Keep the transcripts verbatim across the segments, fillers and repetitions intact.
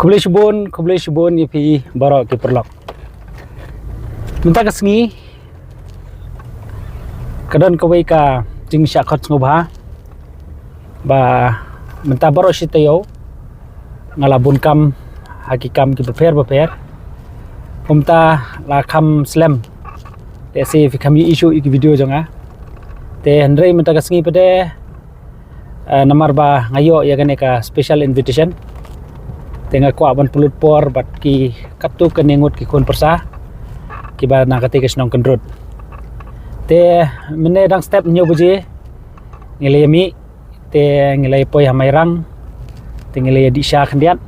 Khublei shibun, khublei shibun ïa phi baroh ki paralok. Mynta ka sngi ka don kawei ka jingshah khot sngewbha ba mynta baroh shi taïew nga la bun kam ha ki kam ki bapher bapher. Kumta la kham slem, te se phi kham ïohi shuh ïa ki video jong nga. Te hynrei mynta ka sngi pat de, eh, namar ba nga ïoh ïa kane ka special invitation, te nga kwah ban pynlut por bad ki katto katne ngut ki khun pyrsa kiba na kata ka shnong Kyndrut. Te mynne dang step hynñiew baje ngi la ïa mih, te ngi la ïa poi ha Mairang, te ngi la ïa dih sha khyndiat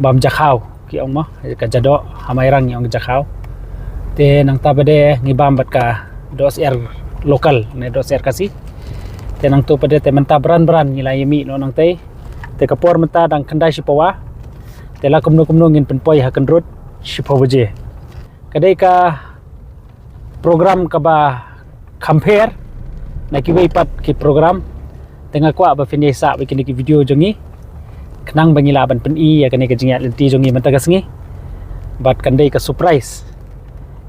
bam jakhaw, ki ong mo, ka jadoh, ha Mairang ngi ong jakhaw. Te nangta pat de ngi bam bad ka dohsyiar local ne dohsyiar Khasi. Te nangta pat de te mynta bran bran ngi la ïa mih noh nangtei. Te ka por mynta dang khyndai shi pawa. Te la kumno kumno ngin pynpoi ha Kyndrut shiphew baje. Ka dei ka program kaba kham pher na kiwei pat ki program. Te nga kwah ba phin ïai sah bad kine ki video jong ngi khnang ba ngi lah ban pyni ïa kane ka jingïaid lynti jong ngi mynta ka sngi. Bad kan dei ka surprise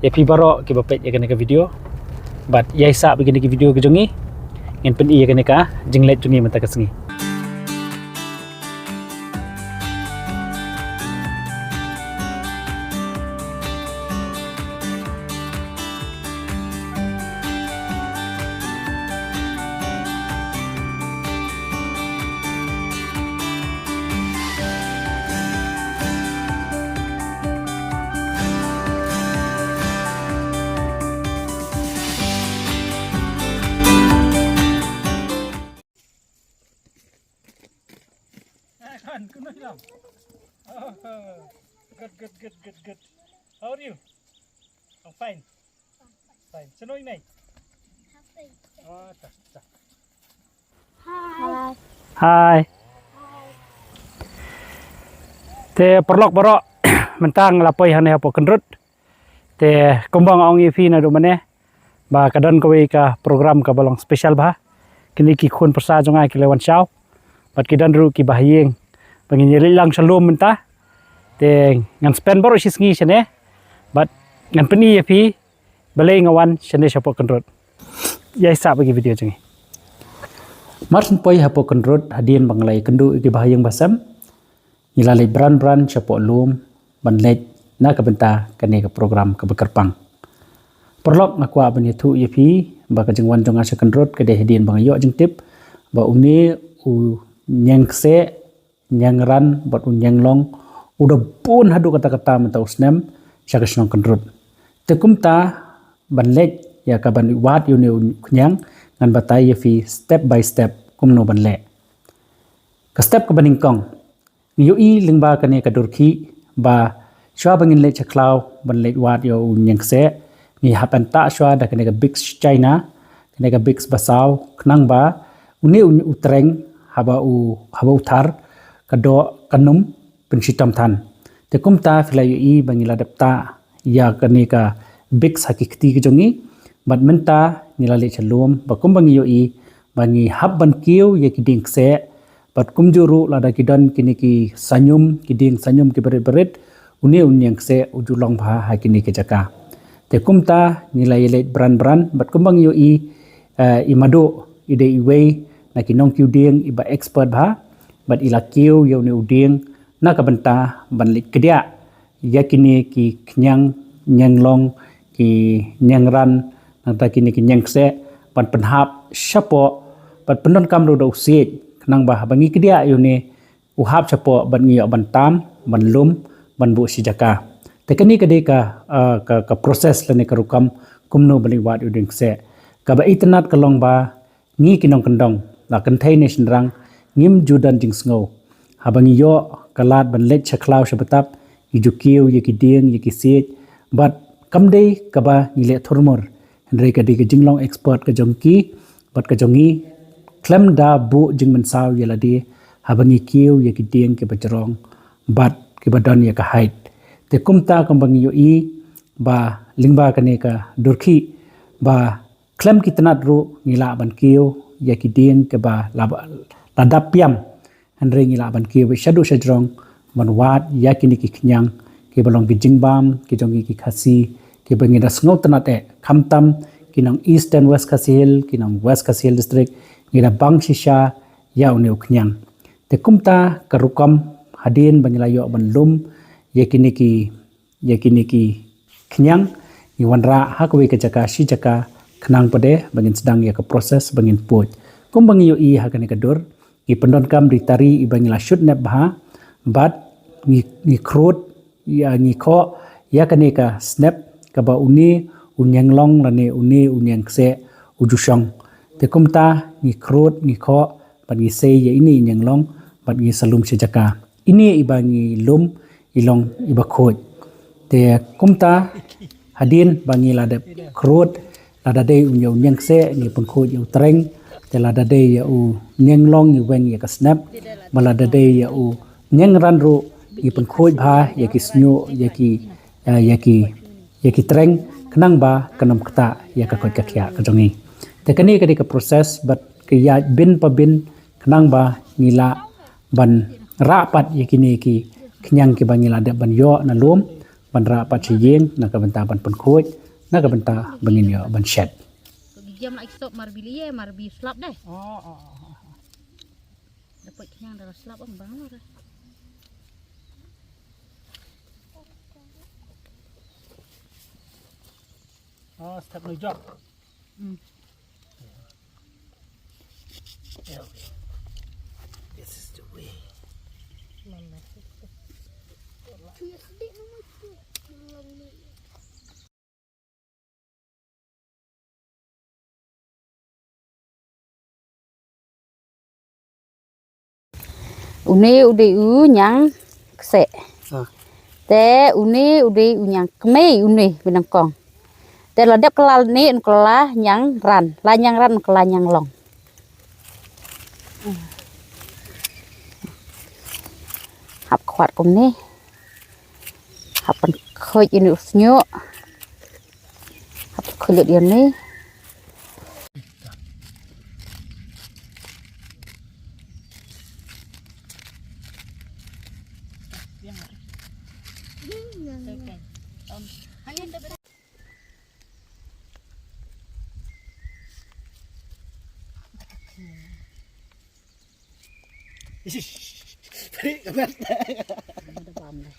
ïa phi baroh kiba peit ïa kane ka video. Bad ïai sah bad kine ki video ki jong ngi, ngin pyni ïa kane ka jingleit jong ngi mynta ka sngi. Good, good, good, good, good. How are you? I'm fine. Fine. Sino ing nai? Oh, ta, ta. Hi. Hi. Te paralok baroh, mynta nga la poi hangne hapoh Kyndrut. Te kumba nga ong ïa phi naduh mynne ba ka don kawei ka program kaba long special bha. Kine ki khun pyrsa jong nga ki la wan shaw bad ki don ruh kiba ha ïing ba ngin ïa leit lang sha lum mynta. Te ngan spend baroh shi sngi shane bad ngan pyni ïa phi balei nga wan shane shapoh Kyndrut. Ïai sah bad ki video jong ngi. Mar shu poi hapoh Kyndrut, hadien ba nga la ïakynduh ïa kiba ha ïing ba sem, ngi la leit bran bran shapoh lum ban leit na ka bynta kane ka program kaba kyrpang. Paralok, nga kwah ban ïathuh ïa phi ba ka jingwan jong nga sha Kyndrut ka dei hadien ba nga ïoh jingtip ba une u Ñiangkseh, Ñiangran bad u Ñianglong u da bun haduh katta katta mynta u snem sha ka shnong Kyndrut. Te kumta ban leit ïa ka ban wad ïa une u khñiang, ngan batai ïa phi step by step kumno ban leh. Ka step kaba nyngkong, ngi ïohi lyngba kane ka dur khih ba shuwa ba ngin leit sha khlaw ban leit wad ïa u Ñiangkseh, ngi hap ban tah shuwa da kane ka Vicks China, kane ka Vicks ba saw, khnang ba une u, u treng haba u, haba u thar ka doh ka num pynshitom than. Te kumta phi la ïohi ba ngi la dep tah ïa kane ka Vicks ha ki kti ki jong ngi. Bad mynta ngi la leit sha lum ba kumba ngi ïohi ba ngi hap ban kiew ïa ki dieng kseh. Bad kumjuh ruh lada ki don kine ki saiñum, ki dieng saiñum kiba rit ba rit, une u Ñiangkseh u ju long bha ha kine ki jaka. Te kumta ngi la ïa leit bran bran bad kumba ngi ïohi, eh, i Maduh i dei iwei na ki nongkiew dieng iba expert bha bad i la kiew ïa une u dieng na ka bynta ban leit kdiah ïa kine ki khñiang, Ñianglong, ki Ñiangran, nangta kine ki Ñiangkseh, ban pynhap shapoh, ban pyndonkam ruh da u siej, khnang ba haba ngi kdiah ïa une u hap shapoh bad ngi ïoh ban tam, ban lum, ban buh shi jaka. Te kane ka dei ka, ah, ka, ka process lane ka rukom kumno ban leit wad ïa u dieng kseh. Kaba itynnad ka long ba ngi ki nongkyndong, la kynthei ne shynrang, ngim ju don jingsngew. Haba ngi ïoh ka lad ban leit sha khlaw sha btap, ngi ju kiew ïa ki dieng, ïa ki siej, bad kam dei kaba ngi leh thurmur. Hynrei ka dei ka jinglong expert ka jong ki bad ka jong ngi, khlem da buh jingmynsaw ïa lade haba ngi kiew ïa ki dieng kiba jrong bad kiba don ïa ka height. Te kumta kumba ngi ïohi ba lyngba kane ka dur khih ba khlem ki tnat ruh ngi lah ban kiew ïa ki dieng kiba la, la dap piam. Hynrei ngi lah ban kiew shaduh shajrong ban wad ïa kine ki khñiang kiba long ki jingbam ki jong ngi ki Khasi, kiba ngi da sngewtynnad eh, khamtam ki nong Eastern West Khasi Hills, ki nong West Khasi Hills District, ngi da bang shisha ïa une u khñiang. Te kumta ka rukom, hadien ba ngi la ïoh ban lum ïa kine ki ïa kine ki khñiang, ngi wanrah ha kawei ka jaka shi jaka khnang pat de ba ngin sdang ïa ka process ba ngin puid. Kumba ngi ïohi ha kane ka dur, ngi pyndonkam da i tari iba ngi la shut nep bha, bad ngi, ngi khrud ïa, ngi khoh ïa kane ka snep kaba une u ñianglong lane une u ñiangkseh u ju shong. Te kumta ngi khrud, ngi khoh, bad ngi sei ïa ine i ñianglong, bad ngi sa lum sha jaka. Ine iba ngi lum i long iba khuid. Te kumta, hadien ba ngi la dep khrud, lada dei u ñiangkseh ngi pynkhuid ïa u treng, te lada dei ïa u ñianglong ngi weng ïa ka snep, bad lada dei ïa u ñiangran ruh ngi pynkhuid bha ïa ki shñiuh, ïa ki, eh, ïa ki, ïa ki treng, khnang ba kan ym ktah ïa ka koit ka khiah ka jong ngi. Te kane ka dei ka process bad ka ïaid byn pa byn khnang ba ngi lah ban rah pat ïa kine ki khñiang kiba ngi la dep ban ïoh na lum, ban rah pat sha ïing na ka bynta ban pynkhuid, na ka bynta ba ngin ïoh ban shet. Ko gi jam la ik sop mar bi liye, mar bi slap deh. Oh, oh, oh, oh. Da poi khñiang da la slap ong bang la. Oh, step no jok. Hmm. There we go. This is the way. Une u dei u ñiangkseh. Ah. Te une u dei u ñiangkmie une ba nyngkong. Te la dep kylla une un kylla ñiangran, la ñiangran un kylla ñianglong. Hap khwat kumne. Hap pynkhuid ïa une u shñiuh. Hap pynkhuid ïa une. Ish. Tarik kamat. Ada bam dah.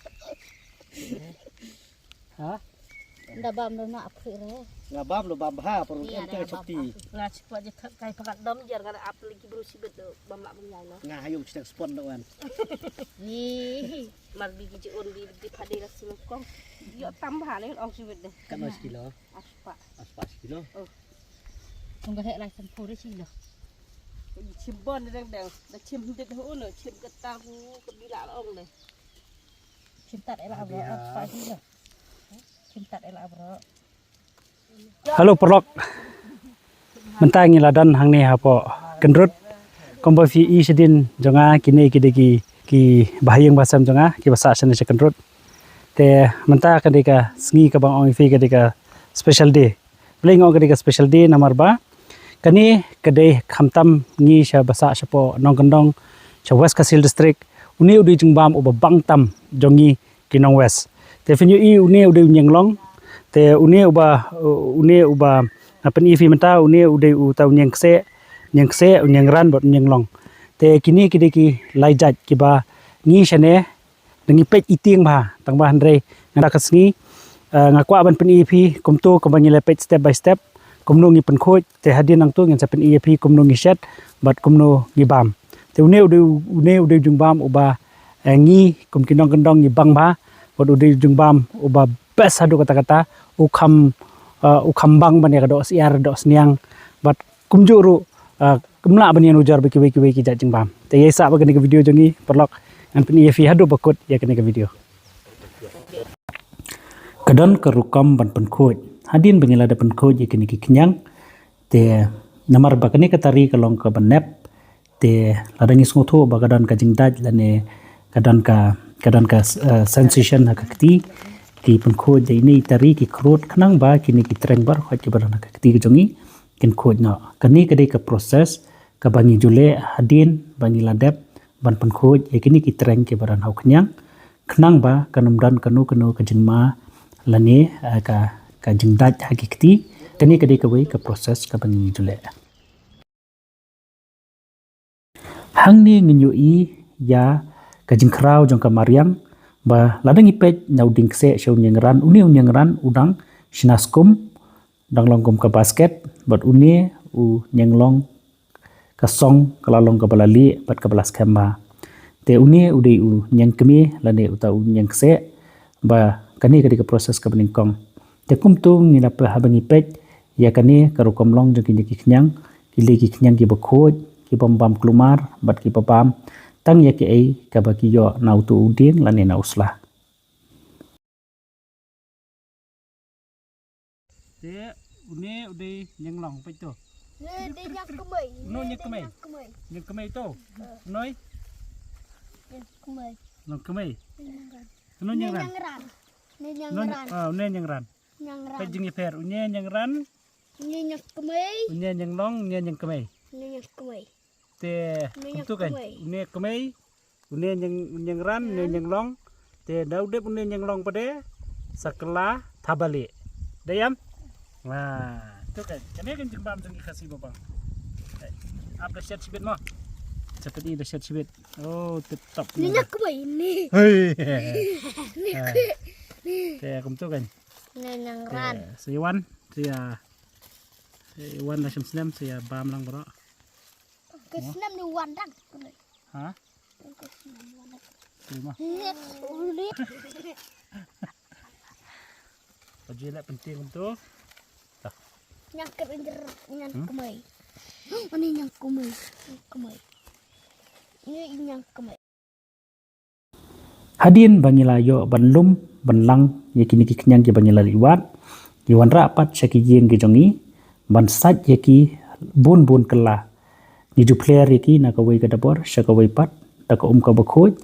Ha? Dah bam dah nak apa re? Nga bam lo bam ha, perlu. Iya, ente dah bam cuti. Aku. Nga cepat je kai pakat dam jar, nga ap lagi baru sibet tu bam lak bam nyai lo. Nga hayung cetak spon tu kan. Ih, mar bi ki je on bi di pade la singkong. Yo tambah ni ong sibet deh. Kan oi sekilo. Aspa. Aspa sekilo. Oh. Tunggu hek lah sempur silo. Chim bon deng deng. Da chim dit hu no, chim kata hu kebila la ong deh. Chim tat ela bro, aspa silo. Chim tat ela bro. Hello paralok. Mynta ngi la don hangne hapoh Kyndrut. Kumba phi i shadien jong nga, kine ki dei ki, ki bahaïing bahasem jong nga kiba sah shane sha Kyndrut. Te mynta ka dei ka sngi kaba nga ong ïa phi ka dei ka special day. Balei nga ong ka dei ka special day? Namar ba kane ka dei khamtam ngi sha ba sah shapoh nongkyndong sha West Khasi Hills District. Une u dei jingbam uba bang tam jong ngi ki nong West. Te phin ïohi une u dei u ñianglong. Te une uba, une uba nga pyni ïa phi mynta, une u dei uta u ñiangkseh, ñiangkseh, u ñiangran bad u ñianglong. Te kine ki dei ki lai jait kiba ngi shane da ngi peit i tieng bha, tang ba hynrei nga da ka sngi, eh, nga kwah ban pyni ïa phi kumto kumba ngi la peit step by step kumno ngi pynkhuid. Te hadien nangto ngin sa pyni ïa phi kumno ngi shet bad kumno ngi bam. Te une u dei, une u dei jingbam uba, eh, ngi kum ki nongkyndong ngi bang bha, bad u dei jingbam uba best haduh katta katta, u kham, eh, u kham bang ban ïa ka doh syiar doh sniang, bad kumjuh ruh, eh, ym lah ban ïanujor bad kiwei kiwei ki jait jingbam. Te ïa sah bad kane ka video jong ngi paralok, ngan pyni ïa phi haduh ba kut ïa kane ka video. Ka don ka rukom ban pynkhuid. Hadien ba ngi la dep pynkhuid ïa kine ki khñiang, te namar ba kane ka tari ka long kaba nep, te lada ngi sngewthuh ba ka don ka jingdait lane ka don ka, ka don ka, eh, sensation ha ka kti, ki pynkhuid da ine i tari, ki khrud khnang ba kine ki treng baroh kiba don ha ka kti ka jong ngi kin khuid noh. Kane ka dei ka process kaba ngi ju leh hadien ba ngi la dep ban pynkhuid ïa kine ki treng kiba don ha u khñiang. khnang ba kan ym don kano kano ka jingma lane, eh, ka, ka jingdait ha ki kti. Kane ka dei kawei ka process kaba ngi ju leh. Hangne ngin ïohi ïa ka jingkhraw jong ka mariang, ba lada ngi peit na u dieng kseh sha u nieng ran, une u nieng ran u dang shna skum, dang long kum ka basket, bad une u nieng long ka song, ka la long kaba la lieh bad kaba la skhem bha. Te une u dei u nieng kmie lane uta u nieng kseh, ba kane ka dei ka process kaba nyngkong. Te kumto ngi na peit, haba ngi peit ïa kane ka rukom long jong kine ki khñiang, ki dei ki khñiang kiba khuid, ki bym bam kulmar bad kiba bam tang ïa kiei kaba ki ïoh na uto u dieng lane na u sla. Te une u dei nieng long, peit to. Ne dei nieng kmie. No, nieng kmie. Nieng kmie. Nieng kmie to. Noi? Nieng kmie. Nieng kmie. Nieng ran. No nieng ran. Nieng ran. Ne nieng ran. Ah, une nieng ran. Nieng ran. Peit jingïapher, une nieng ran. Une nieng kmie. Une nieng long, une nieng kmie. Une nieng kmie. Te, une nieng kumto kan, kmie. Une kmie, une nieng, nieng ran, une nieng long. Te da u dep une nieng long pat de, sa kylla thap ba lieh. Dei em? Wah, to kan. Kane kan jingbam jong ki Khasi babang. Eh, ap da shet shibit mo. Sa peit da shet shibit. Oh, tip top. Une nieng kmie une. Hei. Une kmie une. Te kumto kan. Une nieng ran. Te, sa ïa wan, sa ïa, sa ïa wan da shim snem, sa ïa bam lang baroh. Ka snem ni wan dang. Ha? Ka snem wan dang. Terima. Uli. Pajui leh penting kumto. Tah. Nieng kmie, nieng kmie. Ani nieng kmie, nieng kmie. Ini nieng kmie. Hadien ba ngi la ïoh ban lum ban lang ïa kine ki khñiang kiba ngi la leit wad, ngi wanrah pat sha ki ïing ki jong ngi ban sait ïa ki bun bun kylla. Ngi ju pler ïa ki na kawei ka dabor sha kawei pat da ka um kaba khuid.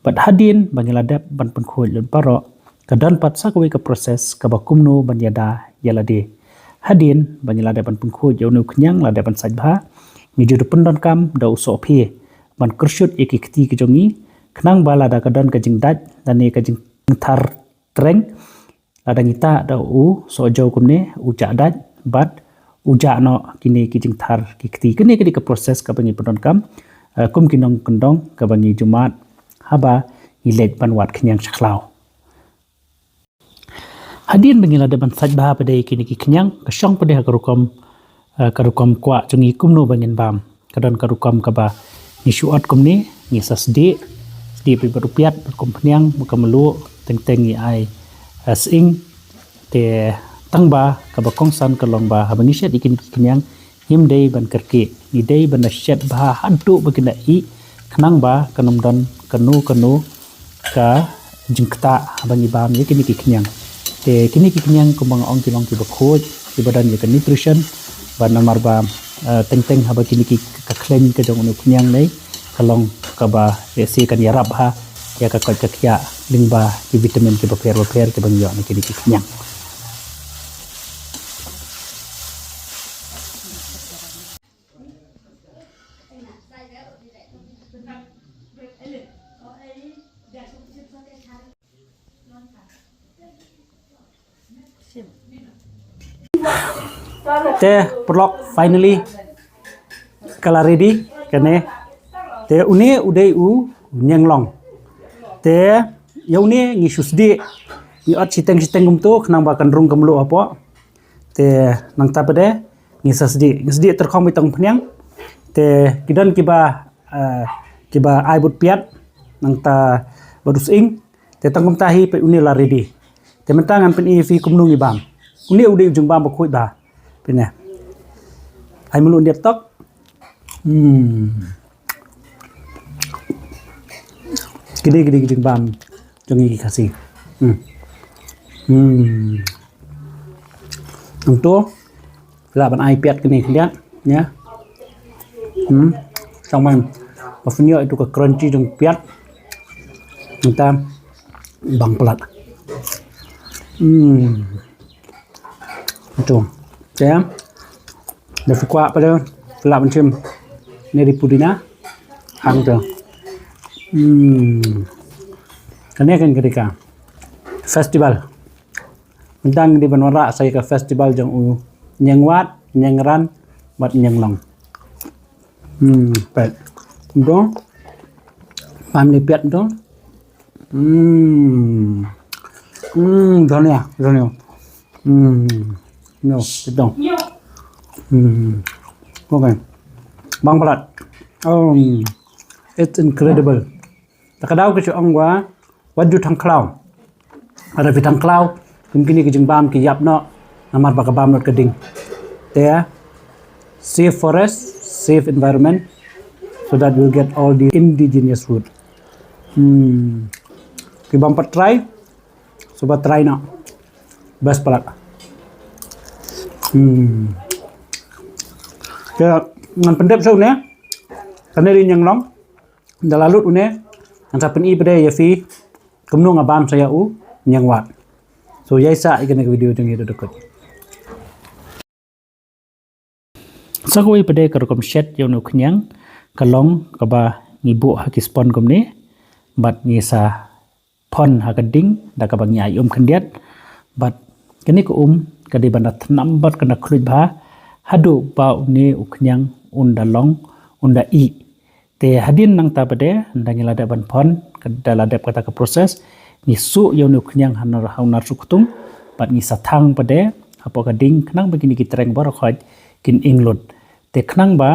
Bad hadien ba ngi la dep ban pynkhuid lut baroh, ka don pat sa kawei ka process kaba kumno ban ïada ïa lade. Hadien ba ngi la dep ban pynkhuid ïa une u khñiang, la dep ban sait bha, ngi ju da pyndonkam da u sohphie ban kyrshut ïa ki kti ki jong ngi, khnang ba lada ka don ka jingdait lane ka jingthar treng, lada ngi tah da u sohjew kumne, u jah dait bad u jah noh kine ki jingthar ki kti. Kane ka dei ka process kaba ngi pyndonkam, eh, kum ki nongkyndong kaba ngi ju mad haba ngi leit ban wad khñiang sha khlaw. Hadien ba ngi la dep ban sait bha pat de kine ki khñiang, ka shong pat de ha ka rukom, eh, ka rukom kwah jong ngi kumno ba ngin bam. Ka don ka rukom kaba ngi shu ot kumne, ngi sa sdieh, sdieh beit bad u piat, bad kum phniang, bad ka mluh, teng teng ngi ai, eh, sying. Te tang ba kaba kongsan ka long ba haba ngi shet ïa kine ki khñiang, ngim dei ban kyrkieh, ngi dei ban da shet bha haduh ba kin da ih, khnang ba kan ym don kano kano ka jingktah haba ngi bam ïa kine ki khñiang. Te kine ki khñiang kumba nga ong ki long kiba khuid, kiba don ïa ka nutrition, bad namar ba, eh, teng teng haba kine ki, ka khleiñ ka jong une u khñiang ne ka long kaba lehse kan ïarap bha ïa ka koit ka khiah lyngba ki vitamin kiba pher ba pher kiba ngi ïoh na kine ki khñiang. Te paralok, finally ka la ready kane. Te une u dei u nieng long. Te ïa une ngi shu sdieh, ngi ot shiteng shiteng kumto khnang ba kan rung ka mluh hapoh. Te nangta pat de ngi sa sdieh, ngi sdieh tyrkhong beit tang phniang. Te ki don kiba, eh, kiba ai bad piat, nangta bad u sying. Te tang kumta hi peit une la ready. Te mynta ngan pyni ïa phi kumno ngi bam. Une u dei u jingbam ba khuid bha. Peit ne. Ai mluh diat tok. Hmm. Kine, kine ki jingbam jong ngi ki Khasi. Hmm. Hmm. Nangto lah ban ai piat kine khyndiat, ïa. Hmm. Tang ban ba phin ïoh ïa itu ka crunchy jong piat. Nangta bang palat. Hmm. Itu. Te da phi kwah pat de phi lah ban shim ne ri pudina. Hangto. Hmm. Kane kan ka dei ka festival. Mynta ngi dei ban wanrah sa ïa ka festival jong u Ñiangwad, Ñiangran bad Ñianglong. Hmm, peit. Dong. Pam ni piat dong. Hmm. Hmm, dong ya, dong ya. Hmm. No, dong. Hmm. Okay. Bang palat. Oh, it's incredible. Ta ka daw ka shu ong wa, wat ju thang khlaw. Lada phi thang khlaw, kum kine ki jingbam ki ïap noh, namar ba ka bam lut ka ding. Te, save forest, save environment, so that we'll get all the indigenous food. Hmm. Ki bym pat try, shuwa try noh. Best palat. Hmm. Te, ngan pyndep shuh ne, kane dei Ñianglong. Da la lut une, ngan sa pyni pat de ïa phi kumno nga bam sa ïa u Ñiangwad. So ïa sa ïa kane ka video jong ngi da dukut. Sa kawei pat de ka rukom shet ïa une u khñiang, ka long kaba ngi buh ha ki spon kumne, bad ngi sa phon ha ka ding da kaba ngi ai um khyndiat, bad kane ka um ka dei ban da thnam bad kan da khluit bha haduh ba une u khñiang un da long, un da ih. Te hadien nangta pat de, da ngi la dep ban phon, ka da la dep kata ka process, ngi suh ïa une u khñiang ha u nar, ha u nar suk ktung, bad ngi sa thang pat de hapoh ka ding, khnang ba kine ki treng baroh khoit kin ing lut. Te khnang ba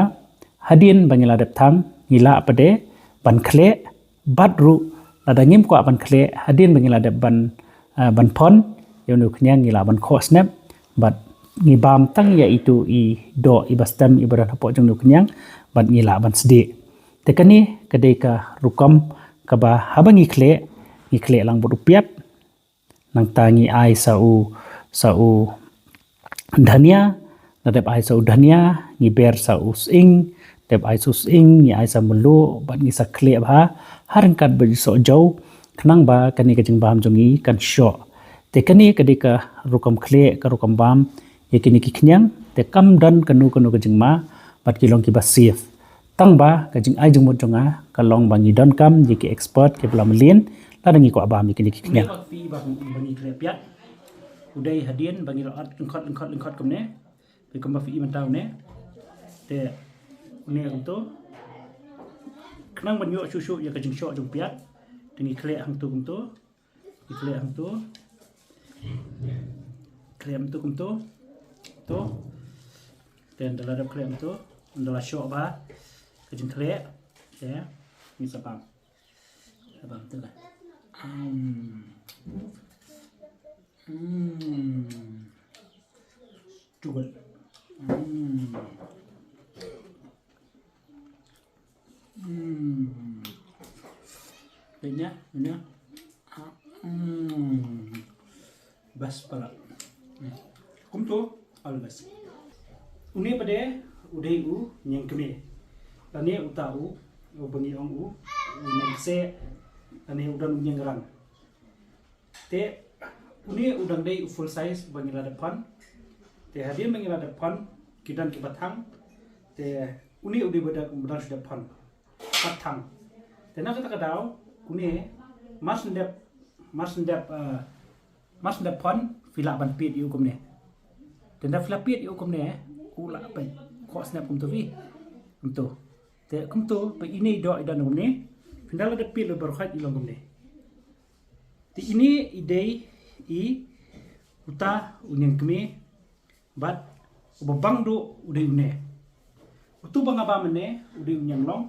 hadien ba ngi la dep thang, ngi lah pat de ban khleh, bad ruh lada ngim kwah ban khleh, hadien ba ngi la dep ban, ah, ban phon ïa une u khñiang, ngi lah ban khoh snep, bad ngi bam tang ïa itu i doh, i ba stem, i ba don hapoh jong une u khñiang, bad ngi lah ban sdieh. Te kane ka dei ka rukom kaba haba ngi khleh, ngi khleh lang bad u piat. Nangta ngi ai sa u, sa u dhania, da dep ai sa u dhania, ngi ber sa u sying, dep ai sa u sying, ngi ai sa mluh, bad ngi sa khleh bha ha ryngkat bad i soh jew, khnang ba kane ka jingbam jong ngi kan shoh. Te kane ka dei ka rukom khleh, ka rukom bam ïa kine ki khñiang, te kam don kano kano ka jingma, bad ki long kiba safe. Tang ba ka jingai jingmut jong nga ka long ba ngi donkam ïa ki expert kiba la mlien lada ngi kwah bam ïa kine ki khñiang. Ba phi ba, ba ngi khleh piat. U dei hadien ba ngi la ot lyngkhot, lyngkhot, lyngkhot kumne. Phi kumba phi i mynta une. Te une kumto. Khnang ban ïoh shuh shuh ïa ka jingshoh jong piat, te ngi khleh hangto kumto. Ngi khleh hangto. Khleh hangto kumto. To. Te ynda la dep khleh hangto, ynda la shoh bha ka jingkhleh, te ngi sa bam. Sa bam te la. Hmm. Hmm. Too good. Hmm. Hmm. Peit ïa, peit ïa. Hmm. Best palat. Hmm. Kumto, all the best. Une pat de, u dei u ñiangkmie. Lane uta u, uba ngi ong u, u ñiangkseh, lane u don u ñiangran. Te une u dang dei u full size ba ngi la dep phon. Te hadien ba ngi la dep phon, ki don kiba thang. Te une u dei ba dang, ba dang shu dep phon. Pat thang. Te na kata ka daw, une, mar shu dep, mar shu dep, eh, mar shu dep phon, phi lah ban piet ïa u kumne. Te ynda phi la piet ïa u kumne, u lah peit, khoh snep kumto phi. Kumto. Te kumto, ba ine i doh i don kumne, phi ynda la dep piet lut baroh khoit i long kumne. Te ine i dei i uta u ñiangkmie, bad uba bang duh u dei une. Utu ba nga bam mynne u dei u ñianglong.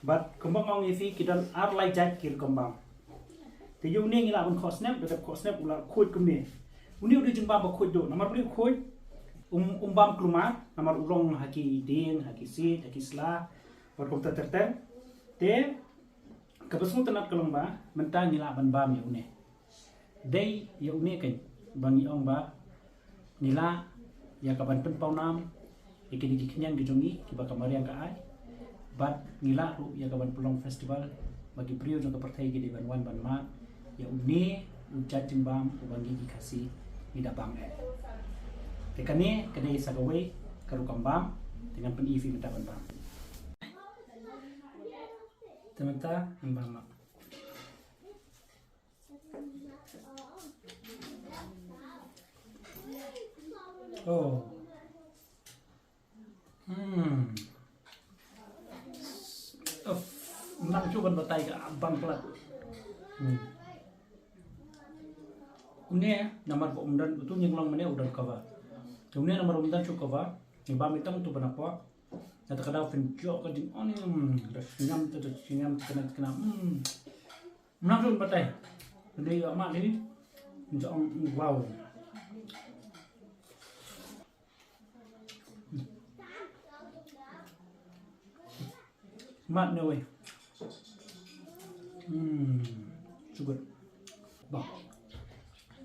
Bad kumba nga ong ïa phi ki don ar lai jait ki rukom bam. Te ïa une ngi lah ban khoh snep, da dep khoh snep u lah khuid kumne. Une u dei jingbam ba khuid duh, namar balei u khuid, um, um bam kulmar, namar u long ha ki dieng, ha ki siej, ha ki sla, bad kumta ter ter. Te Kaba sngewtynnat ka long ba mynta ngi lah ban bam ïa une. Dei ïa une keiñ ba ngi ong ba ngi lah ïa ka ban pynpaw nam ïa kine ki khñiang ki jong ngi kiba ka mariang ka ai. Bad ngi lah ruh ïa ka ban pynlong festival ba ki briew jong ka pyrthei ki dei ban wan ban mad ïa une u jait jingbam uba ngi ki Khasi ngi da bam eh. Te kane ka dei sa kawei ka rukom bam te ngan pyni ïa phi mynta ban bam. Te mynta ngan bam noh. Oh. Hmm. Uff, nang cuban batai ka bang plat. Hmm. Une namar ba um don utu nyinglong mane u don cover. Une namar um don shu cover. Ni ba mi tang tu bana pok. Na ta ka daw pynjok ka jingoni, hmm, da sngam ta, da sngam ta, kena, kena, hmm. Mnam sun patai. Pynjok ma ni. Jong, wow. Mat ne wei. Hmm. So good. Ba.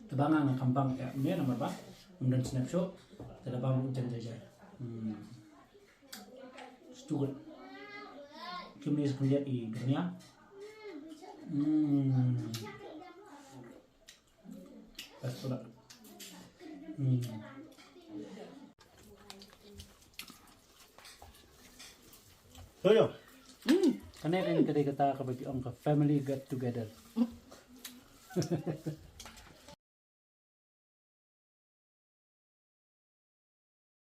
Te ba nga nga kam bang ya ne namar ba. Ym don snap show. Te da bang u jan jai jai. Hmm. It's too good. Kim ni sekundiat i dunia. Hmm. Best pula. Hmm. Toyo. Hmm. Kane kan kadei kata kaba ki ong ka family get together.